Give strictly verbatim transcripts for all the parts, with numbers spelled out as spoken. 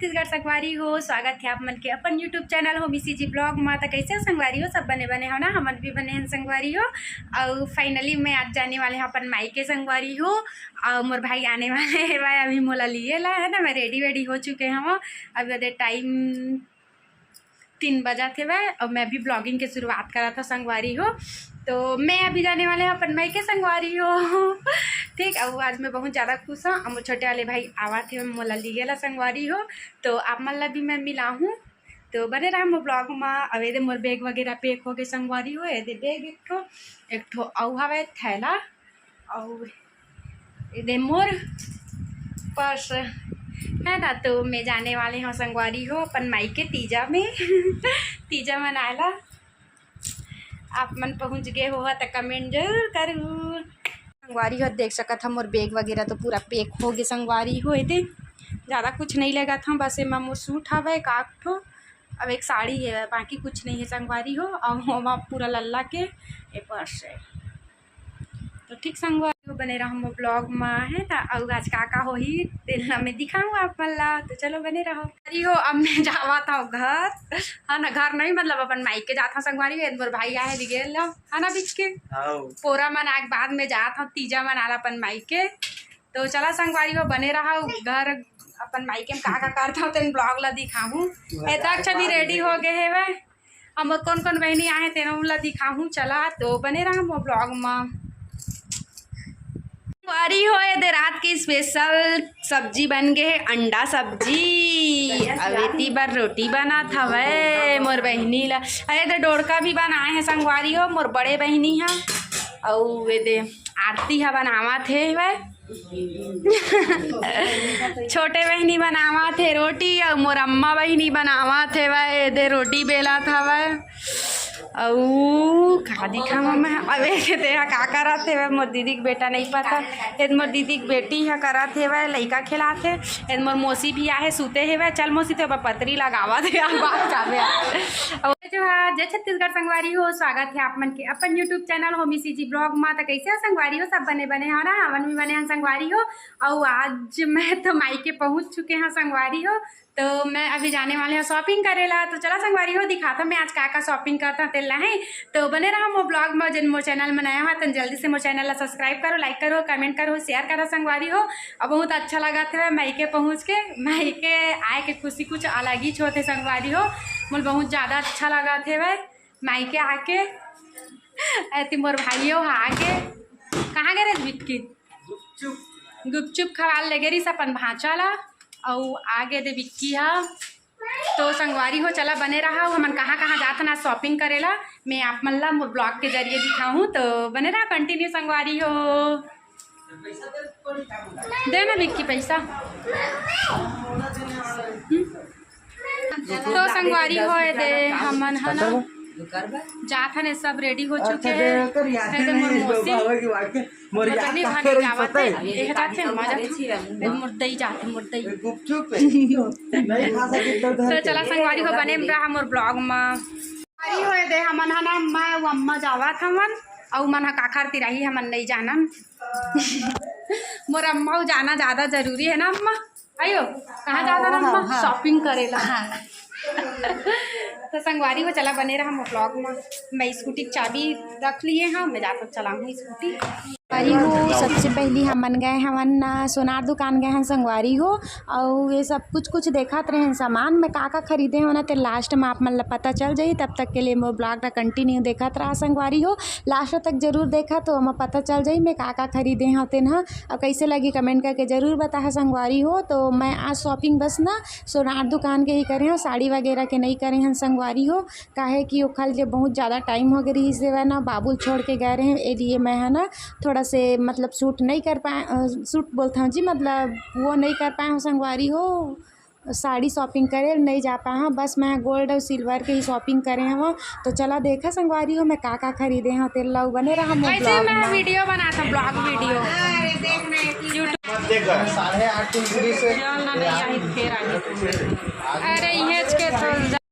छत्तीसगढ़ संगवारी हो, स्वागत हे आप मन के अपन YouTube चैनल हो मिसी जी ब्लॉग मा। त कैसे हो संगवारी हो? सब बने बने हो ना? हमन भी बने हन संगवारी हो। अउ finally मैं आज जाने वाले हव अपन मायके संगवारी हो। अउ मोर भाई आने वाले हे भाई, अभी मोला लिए ला है ना, मैं रेडी वेडी हो चुके हव। अभी ओदे टाइम तीन बजत हेवय अउ मैं अभी ब्लॉगिंग के शुरुआत करत हव संगवारी हो। तो मैं अभी जाने वाले हव अपन मायके संगवारी हो। ठीक, अउ आज मैं बहुत ज़्यादा खुश हव। अउ मोर छोटे वाले भाई आवत हे मोला लिए ला संगवारी हो, तो आप मन ला भी मैं मिलाहूँ। तो बने रहा मोर ब्लॉग मा। अउ एदे मोर बैग वगैरह पैक हो गे संगवारी हो। एदे बैग एक ठो, एक ठो अउ हवय थैला, अउ एदे मोर पर्स है ना। तो मैं जाने वाले हव संगवारी हो अपन मायके तीजा में। तीजा मनाए ला आप मन पहुँच गे हो त कमेंट जरूर करू। संगवारी हो देख सकत हव मोर बैग वगैरह तो पूरा पैक हो गे संगवारी हो। एदे ज़्यादा कुछ नहीं लेगत हव, बस एमा मोर सूट हवय एक आध ठो, अउ एक साड़ी हे, बाकी कुछ नहीं हे संगवारी हो। अउ ओमा पूरा लल्ला के ए पर्स हे। तो ठीक संगवारी हो, बने रहा मोर ब्लॉग मा है ना। अउ आज का का होही तेन ला मैं दिखाऊँ आप मन ला, तो चलो बने रहो संगवारी हो। अब मैं जावत हव घर, है ना, घर नहीं मतलब अपन मायके जात हव संगवारी हो। एदे मोर भाई आहे रिगेल ला, है ना बिच के। हाँ। पोरा मनाए के बाद में जात हव तीजा मनाए ला अपन मायके। तो चला संगवारी हो बने रहा घर अपन मायके में का का करत हव तेन ब्लॉग ला दिखाहूँ। एदे अक्षय भी रेडी हो गे हेवय। अब कौन कौन बहिनी आहे तेनो ला दिखाहूँ। चला तो बने रहा मोर ब्लॉग मा। संगवारी हो एदे रात के स्पेशल सब्जी बन गे हे, अंडा सब्जी। अउ एती बर रोटी बनात हवय मोर बहिनी ला। अउ एदे डोड़का भी बनाए हे संगवारी हो मोर बड़े बहिनी हा। अउ एदे आरती हा बनावत हे वय। छोटे बहिनी बनावत हे रोटी, अउ मोर अम्मा बहिनी बनावत हे वय, एदे रोटी बेलत हवय। अउ का दिखावँ मैं, अब एदे हा का करत हे वय, मोर दीदी के बेटा नहीं पता, एदे मोर दीदी के बेटी हा करत हे वय, लइका खेलात हे। एदे मोर मौसी भी आहे, सुते हे वय। चल मौसी, तो अब पतरी लगावत हे, अब बात जाबे। अउ जय जोहार, जय छत्तीसगढ़ संगवारी हो, स्वागत हे आप मन के अपन YouTube चैनल हो मिसी जी ब्लॉग मा। त कैसे हो संगवारी हो? सब बने बने हो ना? हमन भी बने हन संगवारी हो। अउ आज मैं तो मायके पहुँच चुके हव संगवारी हो, तो मैं अभी जाने वाले हव शॉपिंग करे ला। तो चला संगवारी हो दिखात हव मैं आज का का शॉपिंग करत हव तेन ला है। तो बने रहा मोर ब्लॉग मा। जेन मोर चैनल मा नया हो तेन जल्दी से मोर चैनल ला सब्सक्राइब करो, लाइक करो, कमेंट करो, शेयर करो संगवारी हो। अउ बहुत अच्छा लगत हे मायके पहुँच के, मायके आए के खुशी कुछ अलग ही होथे संगवारी हो। मोला बहुत ज़्यादा अच्छा लगत हे मायके आके। एती मोर भाइयो हा आगे। कहाँ गे रे विक्की? गुपचुप खवाल लेगे रिस अपन भांचा ला। अउ आगे दे विक्की हा। तो संगवारी हो, चला बने रहा, हमन कहाँ कहाँ जात हन शॉपिंग करे ला, मैं आप मन ला मोर ब्लॉग के जरिए दिखाहूँ। तो बने रहा कंटिन्यू संगवारी हो। दे ना विक्की पैसा। हम्म? तो संगवारी हो एदे हमन ह ना जात हन, सब रेडी हो चुके हे। एदे मोर मौसी, मोर बहिनी भानी जावत हे, एह जात हे, माँ जात हे, एदे मोर दई जात हे, मोर दई। गुपचुप नहीं खा सके तो तो चला संगवारी हो, बने रहा मोर ब्लॉग मा। संगवारी हो एदे हमन ह ना, मैं अउ अम्मा जावत हमन, अउ मन ह काखर तिराही हमन नहीं जानन। मोर अम्मा अउ जाना ज़्यादा जरूरी है ना अम्मा? आयो, कहाँ जात हन अम्मा? हाँ, हाँ। शॉपिंग करे ला। हाँ। तो संगवारी हो, चला बने रहा मोर ब्लॉग मा। मैं स्कूटी के चाबी रख लिए हव, मैं जाकर चलाहूँ स्कूटी। संगवारी हो, सबसे पहली हमन गए हवन ना सोनार दुकान गए हन संगवारी हो, अउ ये सब कुछ कुछ देखत रहेन सामान, मैं का का खरीदे हव ना, ते लास्ट में आप मन ला पता चल जाही। तब तक के लिए मोर ब्लॉग ला कंटिन्यू देखत रहा संगवारी हो, लास्ट तक जरूर देखा तो ओमा पता चल जाही मैं का का खरीदे हव तेन ह। अउ कैसे लगी कमेंट करके जरूर बताहा संगवारी हो। तो मैं आज शॉपिंग बस ना सोनार दुकान के ही करे हव, साड़ी वगैरह के नहीं करे हन संगवारी हो, काहे कि ओखर लिए बहुत ज़्यादा टाइम हो गे रिहिस हेवय ना, बाबू ल छोड़ के गए रहे, ए लिए मैं ह ना थोड़ा से मतलब सूट नहीं कर पाए, अ, सूट बोलत हव जी, मतलब वो नहीं कर पाए हव संगवारी हो। साड़ी शॉपिंग करे नहीं जा पाए हव, बस मैं गोल्ड अउ सिल्वर के ही शॉपिंग करे हव। तो चला देखा संगवारी हो मैं का का खरीदे हव, तेन ला बने रहा मोर कैसे ब्लॉग मैं मा। वीडियो बनात हव, ब्लॉग वीडियो। YouTube। साढ़े आठ इंच से चल ना, नहीं आई, फिर आई। अरे, इहेच के तो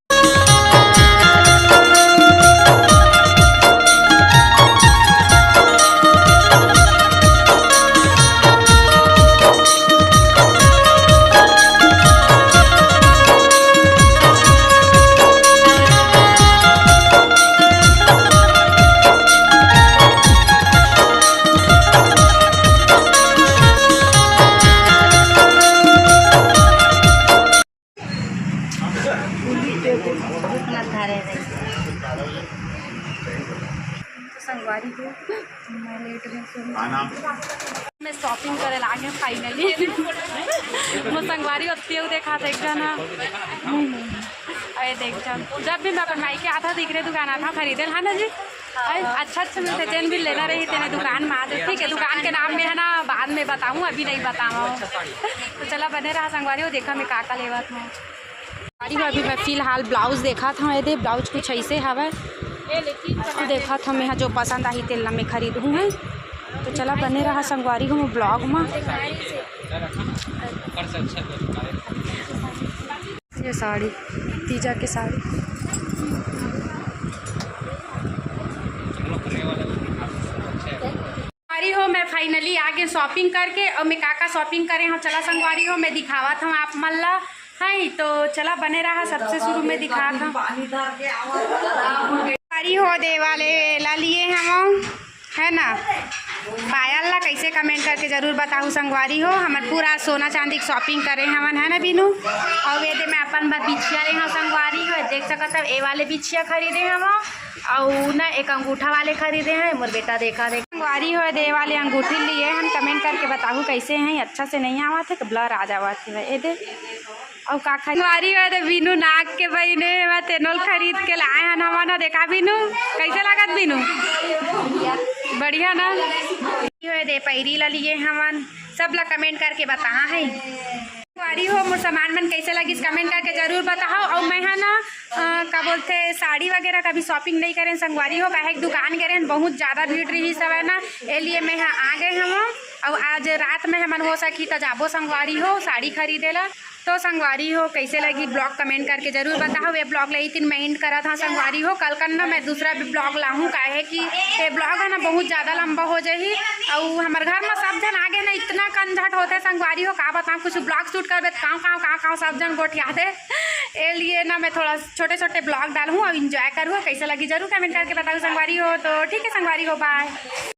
मैं shopping करे लागे finally। मोर संगवारी ओती अउ देखाथे एक झन ह। अरे देख झन, जब भी मैं अपन मायके आथंव त एकरे दुकान आथंव खरीदे ल, है ना जी? अरे अच्छा अच्छा मिलथे, जेन भी लेना रही तेने दुकान में आ जाओ, ठीक है? दुकान के नाम मैं है ना बाद में बताहूँ, अभी नहीं बतावंव। तो चला बने रहा संगवारी हो, देखा मैं का का लेवत हंव। संगवारी हो, अभी मैं फिलहाल blouse देखत हंव। एदे blouse कुछ अइसे हवय, तो देखत हंव मैं ह जो पसंद आही तेला मैं खरीदहूँ हैं। तो चला बने रहा संगवारी हो vlog में। ये साड़ी, तीजा के साड़ी। संगवारी हो, मैं finally आ गे shopping करके। अउ मैं का का shopping करे हंव, चला संगवारी हो, मैं दिखावत हंव आप मन ला। है तो चला बने रहा, सबसे शुरू में दिखात हंव। संगवारी हो, देवा ले ला लिए हंव, है ना, पायल ला। कइसे, comment करके जरूर बताहू संगवारी हो। हमन पूरा सोना चांदी के shopping करे हवन, है ना बीनू? अउ एदे मैं अपन बर बिछिया ले हंव संगवारी हो, देख सकत हव ए वाले बिछिया खरीदे हंव। अउ ना एक अंगूठा वाले खरीदे हंव, मोर बेटा देखा देख। संगवारी हो, दे वाले अंगूठी लिए हन, comment करके बताहू कइसे हैं, अच्छा से नहीं आवत हे, blur आ जावत हे। एदे अउ का खरीद, संगवारी हो, एदे बीनू नाक के बहिने, मैं तेनो ल खरीद के लाए हन हमन। देखा बीनू, कइसे लागत बीनू? बढ़िया ना? एदे पैरी ला लिए हमन, सब ला comment करके बताहा है। संगवारी हो, मोर सामान मन कइसे लगिस, comment करके जरूर बताहू। अउ मैं ह ना, अ, का बोलथे, साड़ी वगैरह का भी shopping नहीं करेन संगवारी हो, काहे कि दुकान गे रहेन, बहुत ज्यादा भीड़ रहिस हवय ना, ए लिए मैं ह आ गे हवं। अउ आज रात में हमन हो सकही त जाबो संगवारी हो साड़ी खरीदे ला। तो संगवारी हो, कइसे लगी vlog, comment करके जरूर बताहू। ये vlog ला इतिन मैं end करत हंव संगवारी हो, कल कन ना मैं दूसरा भी vlog लाहूं, काहे कि ये vlog है ना बहुत ज्यादा लंबा हो जाही। अउ हमर घर में सब झन आ गे ना, इतना कंझट होथे संगवारी हो, का बताऊं, कुछ vlog shoot करबे त कांव कांव कांव कांव सब झन गोठियाथे। ए लिए ना मैं थोड़ा छोटे छोटे vlog डालहूं अउ enjoy करहूं। कइसे लगी जरूर comment करके बताहू संगवारी हो। तो ठीक है संगवारी हो, bye।